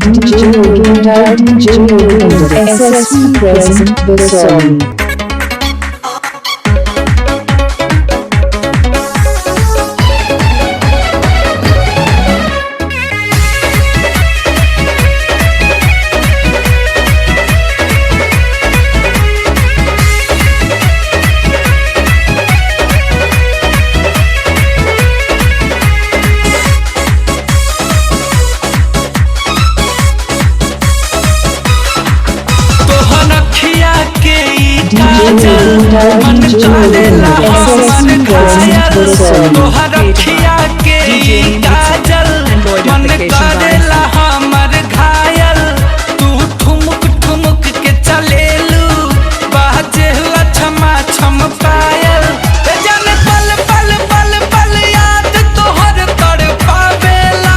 DJ Yogendra, DJ Yogendra, SSC present the song. तोहर अखिया के ई DJ काजल Yogendra, मन DJ करेला Yogendra, SSC हमर present घायल the song. तोहर अखिया के ई DJ काजल Android मन application by करेला हमर घायल। तू ठुमुक ठुमुक के चलेलू बाजेला छमा छम पायल। ए जाने पल पल पल पल याद तोहर तड़पावेला।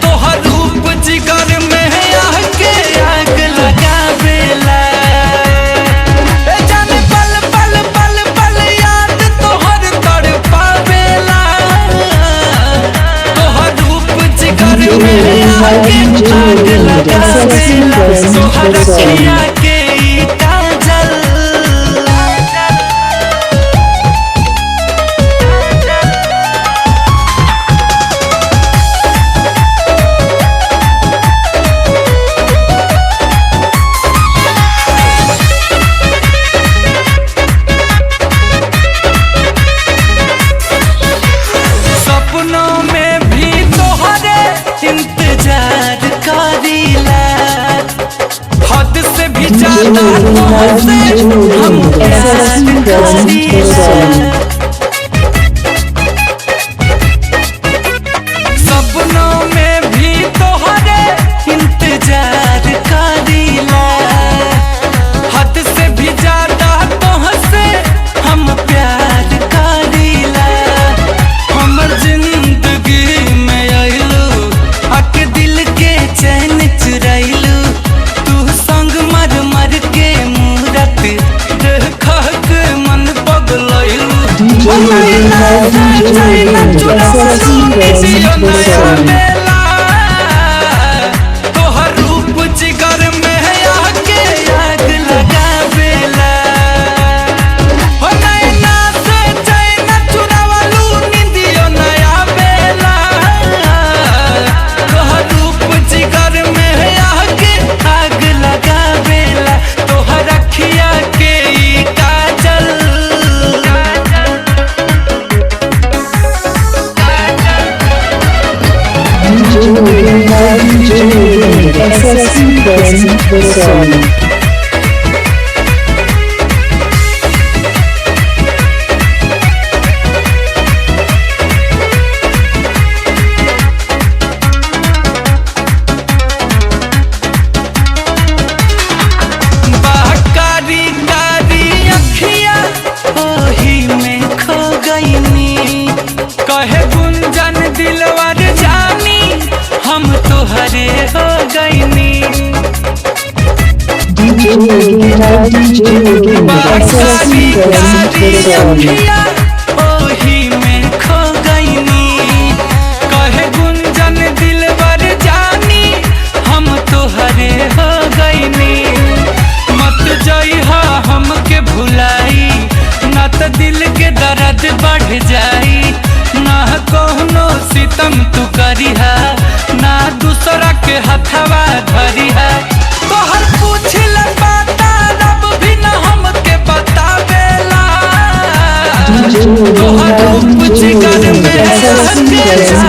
तोहर रूप जिगर में आके आग लगावेला। ए जाने पल पल पल पल याद तोहर तड़पावेला। तोहर रूप जिगर DJ में Yogendra, आके DJ आग Yogendra, SSC लगावेला। present तोहर the song. अखिया के ई काजल। सपनों में भी तोहरे इंतजार करीला। हद से भी DJ ज्यादा Yogendra, तोहसे DJ हम Yogendra, प्यार SSC present the करीला। song. सपनों में भी तोहरे इंतजार करीला। हद से भी ज्यादा तोहसे हम प्यार करीला। हमर जिंदगी में आइलू आके दिल के चैन चुराइलू। तू संग मर मर के मूरत देख के मन पगलैलू। DJ Yogendra, DJ Yogendra, SSC present the song. तोहर रूप जिगर में आके आग लगावेला। हो नैना से चैन चुरावलू निंदियो नया बेला। तोहर रूप जिगर में आके आग लगावेला। तोहर अखिया के ई काजल। DJ Yogendra, DJ Yogendra, SSC present the song. कारी कारी अखिया ओही में खो गईनी। कहे गुंजन दिलवर जानी हम तोहरे हो गईनी। DJ Yogendra, DJ Yogendra, SSC कारी present कारी the song. अखिया ओही में खो गईनी। कहे गुंजन दिलवर जानी हम तोहरे हो गईनी। मत जइहा हमके भुलाई ना त दिल के दर्द बढ़ जाई। ना कहनो सितम तू करिहा ना दूसरा के हथवा धरिहा। तोहर पूछला बाता रब भी ना हमके बतावेला। DJ तोहर Yogendra, रूप DJ जिगर Yogendra, में SSC आके present